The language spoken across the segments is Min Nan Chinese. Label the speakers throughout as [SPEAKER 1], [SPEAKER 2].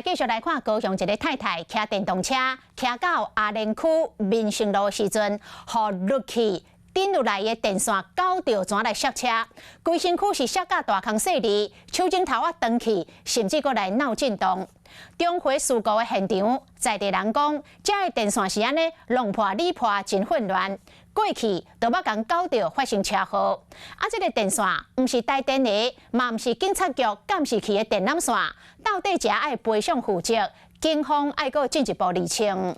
[SPEAKER 1] 繼續來看高雄一个太太騎電動車騎到阿蓮區民生路的時陣，予落去頂落來的電線絞著轉來摔車，規身軀是摔甲大空細膩，手指頭仔斷去，甚至閣來腦震盪。中火事故的現場，在地人講，這个電線是按呢弄破理破，真混亂。過去都捌共絞著發生車禍。啊，這个電線毋是台電的，嘛毋是警察局監視器的電纜線，到底這愛賠償負責，警方愛閣進一步釐清。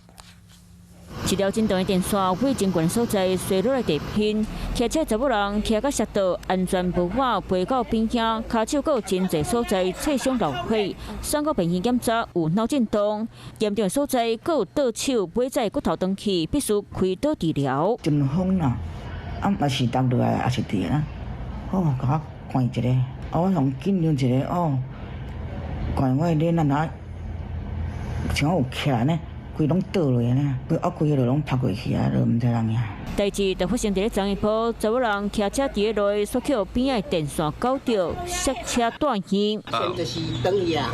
[SPEAKER 2] 一條真長的電線對真懸所在摔落來地面，騎車查某人騎甲摔倒，安全帽仔飛到邊遐，跤手閣有真濟所在擦傷流血，送到病院檢查有腦震盪，嚴重的所在閣有倒手尾仔骨頭斷去，必須開刀治療。
[SPEAKER 3] 陣風啦，啊嘛是跌落來，也是跌啦，哦，共我看一下，啊我上緊張一下，哦，看我的臉啊若像有起來呢。規攏倒落呢，規啊規个就攏拍過去啊，就毋知人影。
[SPEAKER 2] 代誌就發生佇咧昨昏晡，查某人騎車佇咧路的，煞予邊仔的電線絞著，摔車斷耳。
[SPEAKER 4] 線就是斷去啊，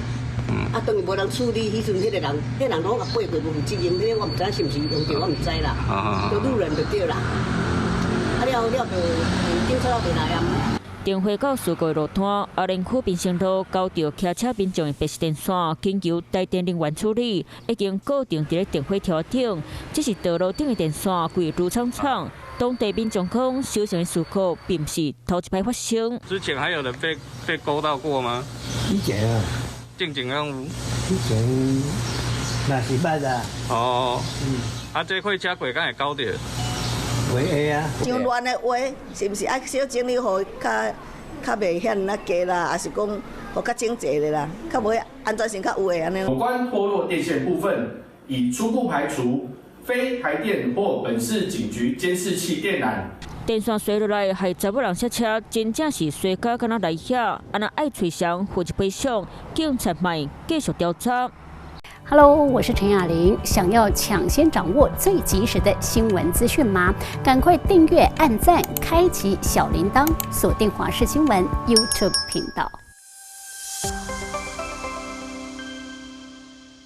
[SPEAKER 4] 啊斷去無人處理，彼陣彼个人，彼个人攏共背過無負責任，彼个我毋知是毋是用著，我毋知啦，就路人就對啦。啊了了就警察就來啊。
[SPEAKER 2] 電火到事故路攤，阿蓮區民生路絞著騎車民眾的白色電線，緊求台電人員處理，已經固定佇咧電火柱頂。這是道路頂的電線，規愈長長。當地民眾講，相像的事故並毋是頭一擺發生。
[SPEAKER 5] 之前還有人被勾到過嗎？
[SPEAKER 6] 以前啊，
[SPEAKER 5] 進前有。
[SPEAKER 6] 以前嘛是捌啊。
[SPEAKER 5] 哦，啊，這貨車過敢會絞著？
[SPEAKER 6] 會啊！
[SPEAKER 7] 傷亂的話，是毋是愛小整理予較較袂遐爾仔低啦？抑是講予較整齊的啦，較無安全性較有的按呢。
[SPEAKER 8] 有關脫落電線部分，已初步排除非台電或本市警局監視器電纜。
[SPEAKER 2] 電線摔落來，害查某人摔車，真正是衰甲敢若來遐，按呢愛揣誰負責賠償，警察嘛繼續調查。
[SPEAKER 9] Hello，我是陳雅玲。想要搶先掌握最及時的新聞資訊嗎？趕快訂閱、按讚、開啟小鈴鐺，鎖定華視新聞 YouTube 頻道。